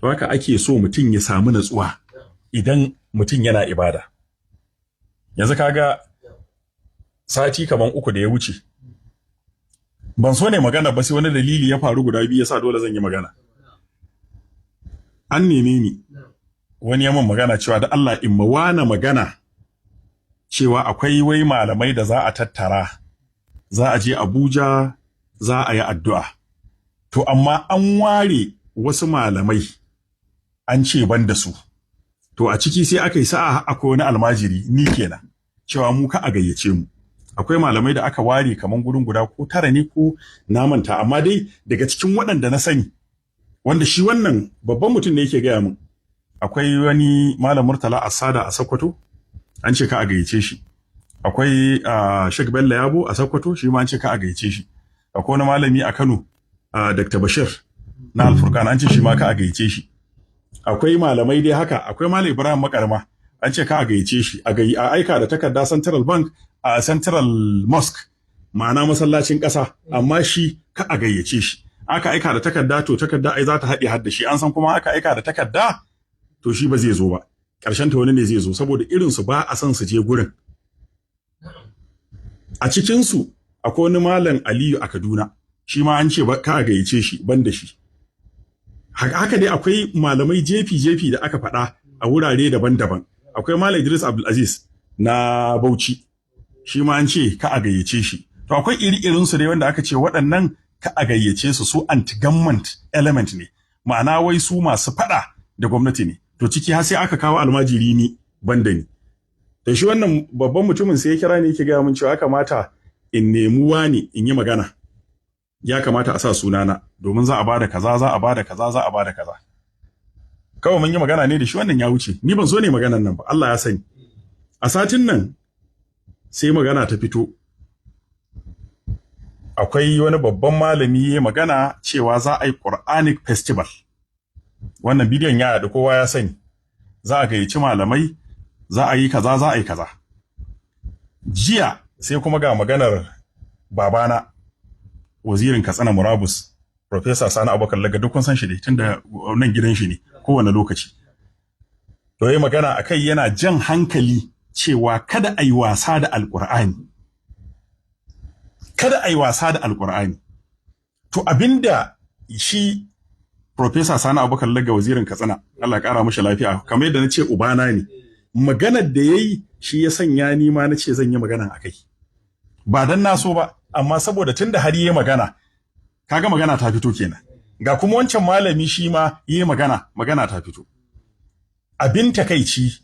To haka ake so mutum ya samu natsuwa idan mutum yana ibada. Yanzu kaga sati kaman 3 da ya wuce, ban so ne magana ba, sai wani dalili ya faru guda 2 yasa dole zan yi magana. An neme ni, wani ya min magana cewa da Allah in mawana magana cewa akwai wai malamai da za a tattara, za a je Abuja za a yi addu'a. To amma an ware wasu malamai an ce ban da su. To a ciki sai aka yi sa'a akwai wani almajiri, ni kenan, cewa mu ka a gayyace mu. Akwai malamai da aka ware kaman gurin guda ko 9 ne ko na manta, amma dai daga cikin waɗanda na sani, wanda shi wannan babban mutum ne yake gaya min, akwai wani Malam Murtala Asada a Sokoto, an ce ka a gayyace shi. Akwai Sheikh Bello Yabo a Sokoto, shi ma an ce ka a gayyace shi. Akwai wani malami a Kano, Dr. Bashir na Alfurkan, an ce shi ma ka a gayyace shi. Akwai malamai dai haka, akwai Malam Ibrahim Makarma, an ce ka a gayyace shi, a aika da takarda Central Bank, a Central Mosque, ma'ana masallacin ƙasa, amma shi ka a gayyace shi. Aka aika da takarda, to takarda ai za ta haɗe har da shi, an san kuma aka aika da takarda to shi ba zai zo ba. Ƙarshen ta wani ne zai zo, saboda irin su ba a son su je gurin. A cikin su akwai wani Malam Aliyu a Kaduna, shi ma an ce ka a gayyace shi, ban da shi. Haka dai akwai malamai jefi-jefi da aka faɗa a wurare daban-daban. Akwai Malam Idris Abdulaziz na Bauchi, shi ma an ce ka a gayyace shi. To akwai iri-irin su dai wanda aka ce waɗannan ka a gayyace su, su anti-government element ne, ma'ana wai su masu faɗa da gwamnati ne. To ciki har sai aka kawo almajiri ni, banda ni. To shi wannan babban mutumin sai ya kira ni yake gaya min cewa ya kamata in nemi wani in yi magana, ya kamata a sa sunana domin za a bada kaza, za a bada kaza, za a bada kaza. Kawai mun yi magana ne da shi, wannan ya wuce. Ni ban so ne maganan nan ba, Allah ya sani. A satin nan sai magana ta fito, akwai wani babban malami ya magana cewa za a yi Quranic Festival. Wannan bidiyon ya yaɗu, kowa ya sani. Za a gayyaci malamai, za a yi kaza, za a yi kaza. Jiya sai kuma ga maganar babana, wazirin Katsina Murabus, Professor Sani Abubakar Lagga, duk kun san shi dai tunda nan gidan shi ne kowane lokaci. To yayi magana akai yana jan hankali cewa kada a yi wasa da Alƙur'ani. Kada a yi wasa da Alƙur'ani. To abinda shi Professor Sani Abubakar Lagga, wazirin Katsina, Allah ya ƙara mishi lafiya, kamar yadda na ce ubana ne, maganar da yayi shi ya sanya ni ma na ce zan yi magana akai. Ba dan na so ba, amma saboda tunda har yayi magana, kaga magana ta fito kenan. Ga kuma wancan malami shi ma yayi magana, magana ta fito. Abin takaici,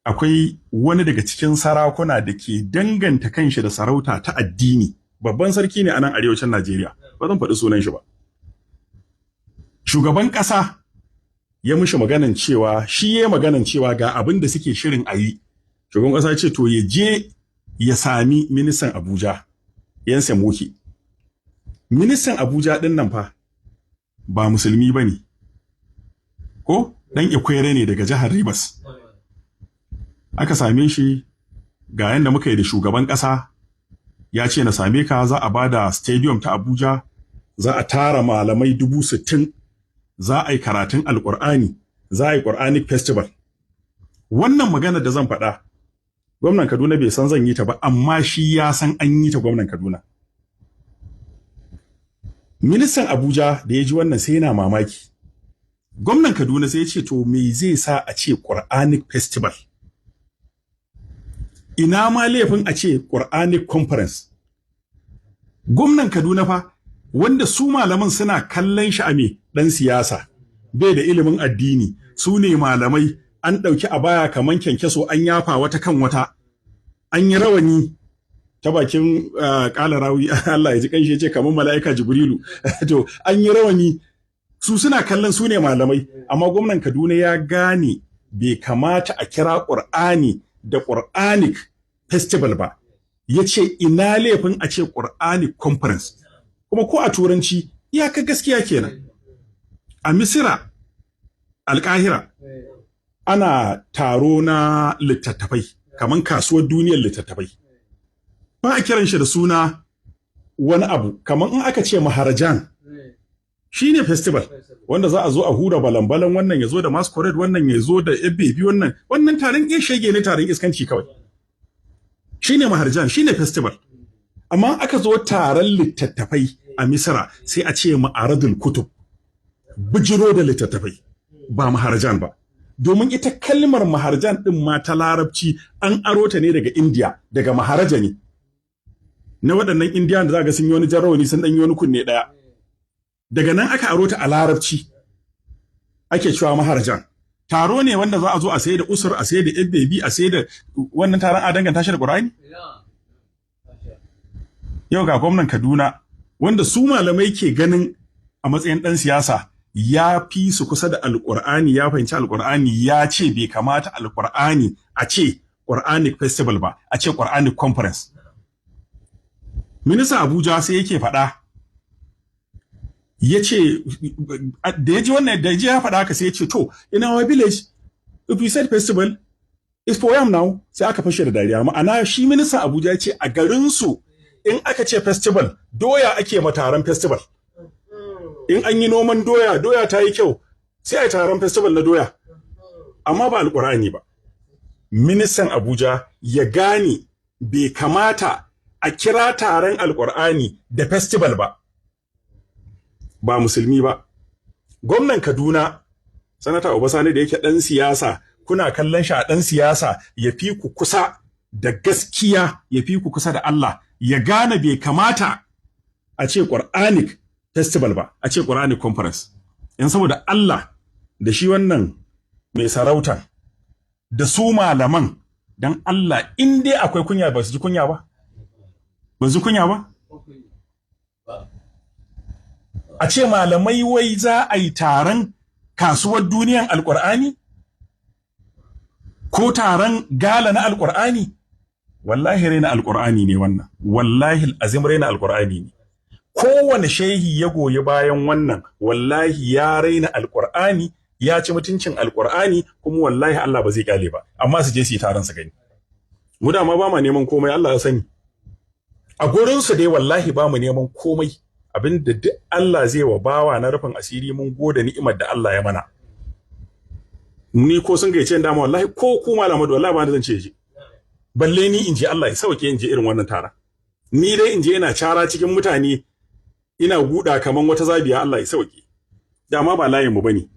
akwai wani daga cikin sarakuna da ke danganta kanshi da sarauta ta addini, babban sarki ne a nan arewacin Najeriya, ba zan faɗi sunan shi ba. Shugaban ƙasa ya mishi maganan cewa shi ya maganan cewa ga abin da suke shirin a yi. Shugaban ƙasa ce to ya je ya sami ministan Abuja, Nyesom Wike. Ministan Abuja ɗin nan fa ba musulmi ba ne, ko ɗan Ikwere ne daga jihar Rivers. Aka same shi, ga yanda muka yi da shugaban ƙasa, ya ce na same ka, za a ba da stadium ta Abuja, za a tara malamai 60,000, za a yi karatun Alƙur'ani, za a yi Quranic Festival. Wannan magana da zan faɗa, gwamnan Kaduna bai san zan yi ta ba, amma shi ya san an yi ta, gwamnan Kaduna. Ministan Abuja da ya ji wannan sai yana mamaki. Gwamnan Kaduna sai ya ce, to me zai sa a ce Quranic Festival? Ina ma laifin a ce Quranic Conference? Gwamnan Kaduna fa, wanda su malaman suna kallon shi a me dan siyasa, bai da ilimin addini, su ne malamai, an ɗauki a baya kaman kyankyaso an yafa wata kan wata, an yi rawani, ta bakin ƙala rawi, Allah ya ji kanshi, ya ce kamar mala'ika Jibrilu. To an yi rawani, su suna kallon su ne malamai, amma gwamnan Kaduna ya gane bai kamata a kira Qur'ani da Quranic Festival ba. Ya ce ina laifin a ce Quranic Conference? Kuma ko a turanci iyaka gaskiya kenan. A Misira, Alƙahira, ana taro na littattafai, kaman kasuwar duniyar littattafai, ba a kiran shi da suna wani abu, kaman in aka ce maharajan. Shine festival wanda za a zo a hura balan-balan, wannan ya zo da masquerade, wannan ya zo da baby, wannan taron iya shege ne, taron iskanci kawai. Shine maharjan, shine festival. Amma aka zo taron littattafai a Misra, sai a ce ma'aradul kutub, bijiro da littattafai, ba maharjan ba. Domin ita kalmar maharjan din ma ta Larabci an aro ta ne daga India, daga maharaja ne, na waɗannan Indiyan da za ga sun yi wani jarrawani, sun ɗan yi wani kunne ɗaya. Daga nan aka aro ta a Larabci ake cewa maharjan. Taro ne wanda za a zo a sayar da usur, a sayar da baby, a sayar da wannan taron, a danganta shi da Qur'ani. Yau ga gwamnan Kaduna, wanda su malamai ke ganin a matsayin ɗan siyasa ya fi su kusa da Alƙur'ani, ya fahimci Alƙur'ani, ya ce bai kamata Alƙur'ani a ce Quranic festival ba, a ce Quranic conference. Minista Abuja sai yake faɗa, ya ce da ya ji wannan, da ya ji ya faɗa haka, sai ya ce, "To, in our village, if we said festival is for yam now." Sai aka fashe da dariya. Ma'ana, shi ministan Abuja ya ce a garinsu in aka ce festival, doya ake ma taron festival. In an yi noman doya, doya ta yi kyau, sai a yi taron festival na doya, amma ba Alkur'ani ba. Ministan Abuja ya gane bai kamata a kira taron Alkur'ani da festival ba, ba musulmi ba. Gwamnan Kaduna, Sanata Uba Sani, da yake ɗan siyasa, kuna kallon shi a ɗan siyasa, ya fi ku kusa da gaskiya, ya fi ku kusa da Allah, ya gane bai kamata a ce Quranic festival ba, a ce Quranic conference. In saboda Allah, da shi wannan mai sarautan da su malaman, dan Allah, in dai akwai kunya, ba su ji kunya ba? Ba su ji kunya ba? A ce malamai wai za a yi taron kasuwar duniyan Alkur'ani ko taron gala na Alkur'ani? Wallahi raina Alkur'ani ne wannan, wallahi azim raina Alkur'ani ne. Kowane shehi ya goyi bayan wannan, wallahi ya raina Alkur'ani, ya ci mutuncin Alkur'ani, kuma wallahi Allah ba zai kyale ba. Amma su je su yi taron su gani. Mu da ma ba ma neman komai, Allah ya sani. A gurin su dai wallahi ba mu neman komai. Abinda duk Allah zai wa bawa na rufin asiri, mun gode ni'imar da Allah ya mana. Ni ko sun gayyace ni dama, wallahi ko ku malamadu, wallahi ba zan ce je, balle ni in je. Allah ya sauke in je irin wannan taron. Ni dai in je ina cara cikin mutane, ina guda kaman wata zabiya, Allah ya sauke. Dama ba layin mu bane.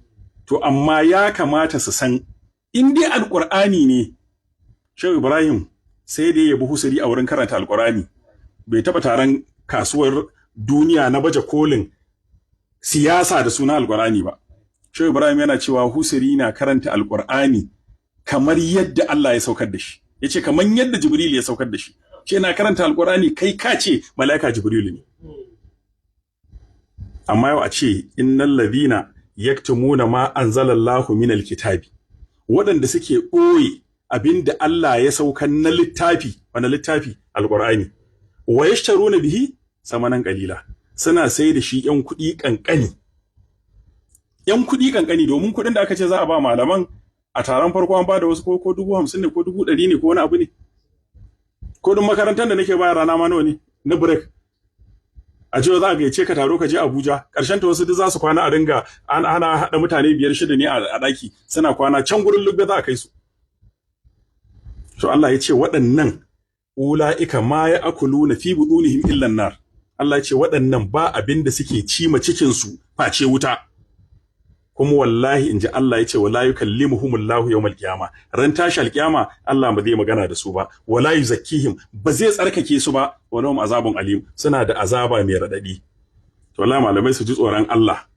To amma ya kamata su san in dai Alqur'ani ne, Shehu Ibrahim sai dai ya bi husari a wurin karanta Alqur'ani, bai taba taron kasuwar duniya na baje kolin siyasa da suna Alqur'ani ba. Shehu Ibrahim yana cewa husari na karanta Alqur'ani kamar yadda Allah ya saukar da shi, yace kamar yadda Jibril ya saukar da shi. Ce na karanta Alqur'ani kai ka ce malaika Jibril ne. Amma yau a ce innal ladhina yaktumuna ma anzalallahu minal kitabi, waɗanda suke ɓoye abinda Allah ya saukar na littafi, wani littafi? Alqur'ani. Wa yashtaruna bihi samanan qalila, suna sai da shi yan kuɗi kankani, yan kuɗi kankani. Domin kuɗin da aka ce za a ba malaman a taron farko, an ba da wasu ko 50,000 ne, ko 100,000 ne, ko wani abu ne. Kuɗin makarantar da nake bayar rana ma nawa ne na break? A cewa za a gayyace ka taro ka je Abuja, ƙarshen ta wasu duk za su kwana a ringa an ana haɗa mutane biyar shida ne a ɗaki suna kwana can gurin lugbe za a kai su. To Allah ya ce waɗannan ula'ika ma ya akuluna fi budunihim illa nar. Allah ya ce waɗannan ba abin da suke ci ma cikin su face wuta. Kuma wallahi, inji Allah, ya ce wala yukallimuhumullahu yawmal qiyama, ran tashi alqiyama Allah ba zai magana da su ba, wala yuzakkihim, ba zai tsarkake su ba, wa lahum azabun alim, suna da azaba mai radadi. To wallahi malamai su ji tsoron Allah,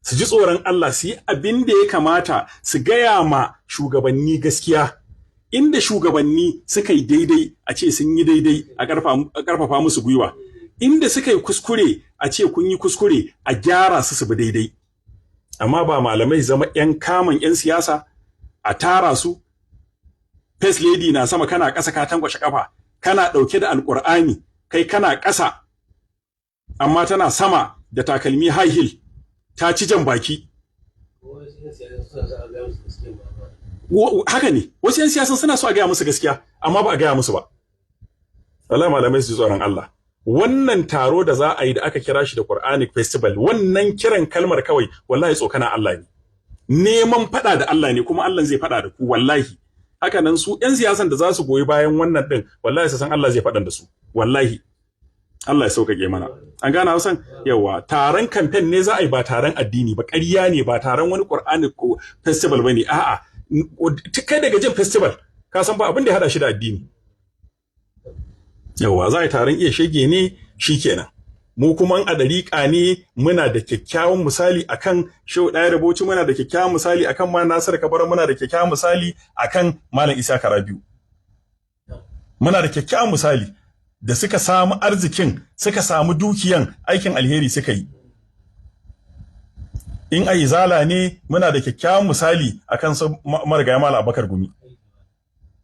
su ji tsoron Allah, su yi abin da ya kamata, su gaya ma shugabanni gaskiya. Inda shugabanni suka yi daidai, a ce sun yi daidai, a karfafa musu gwiwa. Inda suka yi kuskure, a ce kun yi kuskure, a gyara su, su bi daidai. Amma ba malamai zama 'yan kaman 'yan siyasa, a tara su, first lady na sama, kana ƙasa, ka tankwashe kafa, kana ɗauke da Alƙur'ani, kai kana ƙasa amma tana sama da takalmi high heel, ta ci jan baki. Haka ne, wasu 'yan siyasan suna so a gaya musu gaskiya, amma ba a gaya musu ba. Wallahi malamai su ji tsoron Allah. Wannan taro da za a yi da aka kira shi da Quranic Festival, wannan kiran kalmar kawai wallahi tsokana Allah ne, neman fada da Allah ne, kuma Allah zai fada da ku wallahi. Haka nan su 'yan siyasan da za su goyi bayan wannan din, wallahi su san Allah zai faɗan da su wallahi. Allah ya sauƙaƙe mana. An gane Hausan? Yawa, taron kamfen ne za a yi, ba taron addini ba, ƙarya ne, ba taron wani Qur'ani ko festival bane. A'a, kai daga jin festival ka san ba abin da ya hada shi da addini. Yawa, za a yi taron iya shege ne, shikenan. Mu kuma a ɗariƙa ne, muna da kyakkyawan misali akan Shehu Ɗahiru Bauchi, muna da kyakkyawan misali akan Malam Nasiru Kabara, muna da kyakkyawan misali akan Malam Isa Karabiu. Muna da kyakkyawan misali da suka samu arzikin, suka samu dukiyan, aikin alheri suka yi. In a Izala ne, muna da kyakkyawan misali akan su marigayi Malam Abubakar Gumi.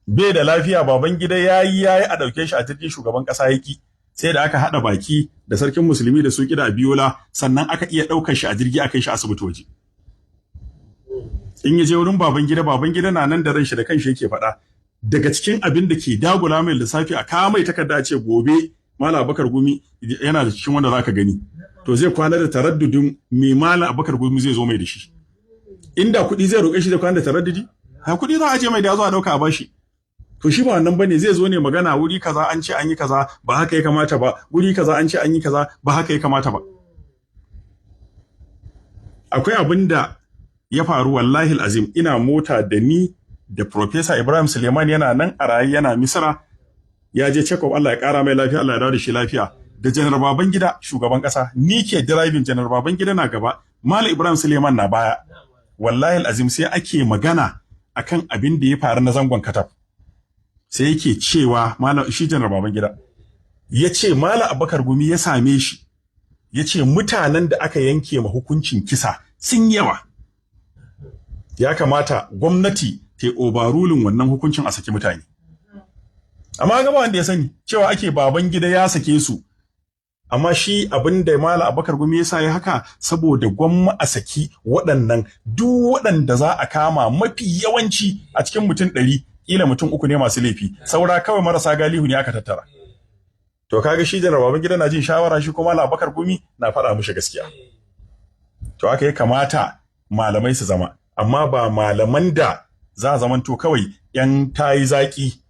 Bai da lafiya, baban gida yayi a ɗauke shi a jirgin shugaban ƙasa, yaki, sai da aka haɗa baki da sarkin musulmi da su da Abiola, sannan aka iya ɗaukar shi a jirgi aka yi shi asibiti waje. In ya je wurin baban gida, baban gida na nan da ran shi, da kanshi yake faɗa, daga cikin abin da ke dagula mai lissafi, a kawo mai takarda ce gobe Malam Abubakar Gumi yana da cikin wanda zaka gani, to zai kwana da taraddudin me Malam Abubakar Gumi zai zo mai da shi. Inda kuɗi zai roƙe shi, zai kwana da taraddudi? Ha, kuɗi za a je mai da zo a ɗauka a bashi. To shi ba wannan bane, zai zo ne magana wuri kaza an ce an yi kaza, ba haka ya kamata ba, wuri kaza an ce an yi kaza, ba haka ya kamata ba. Akwai abin da ya faru, wallahi azim, ina mota da ni da Professor Ibrahim Suleiman, yana nan a raye, yana Misra ya je check up, Allah ya kara mai lafiya, Allah ya dawo da shi lafiya, da Janar Babangida, shugaban kasa. Ni ke driving, Janar Babangida na gaba, Malam Ibrahim Suleiman na baya. Wallahi azim, sai ake magana akan abin da ya faru na Zangon Kataf, sai yake cewa Malam, shi Janar Babangida ya ce Malam Abubakar Gumi ya same shi, ya ce mutanen da aka yanke ma hukuncin kisa sun yawa, ya kamata gwamnati ta yi overruling wannan hukuncin a saki mutane. Amma gaba wanda ya sani cewa ake baban gida ya sake su. Amma shi abin da Malam Abubakar Gumi ya sa ya haka, saboda gwamma a saki waɗannan, duk waɗanda za a kama, mafi yawanci a cikin mutum 100, kila mutum uku ne masu laifi, saura kawai marasa galihu ne aka tattara. To kaga shi Janar Babangida na jin shawara, shi kuma Malam Abubakar Gumi na faɗa mishi gaskiya. To haka ya kamata malamai su zama, amma ba malaman da za a zamanto kawai yan tayi zaki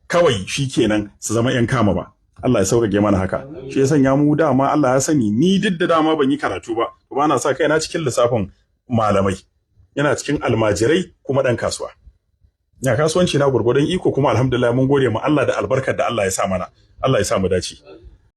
kawai shikenan su zama yan kama ba. Allah ya sauƙaƙe mana haka. Shi ya sanya mu dama, Allah ya sani, ni duk da dama ban yi karatu ba, ba na sa kaina cikin lissafin malamai, yana cikin almajirai kuma ɗan kasuwa. Ya kasuwanci na gurgurdan iko, kuma alhamdulillah, mun gode ma Allah da albarkar da Allah ya sa mana. Allah ya sa mu dace.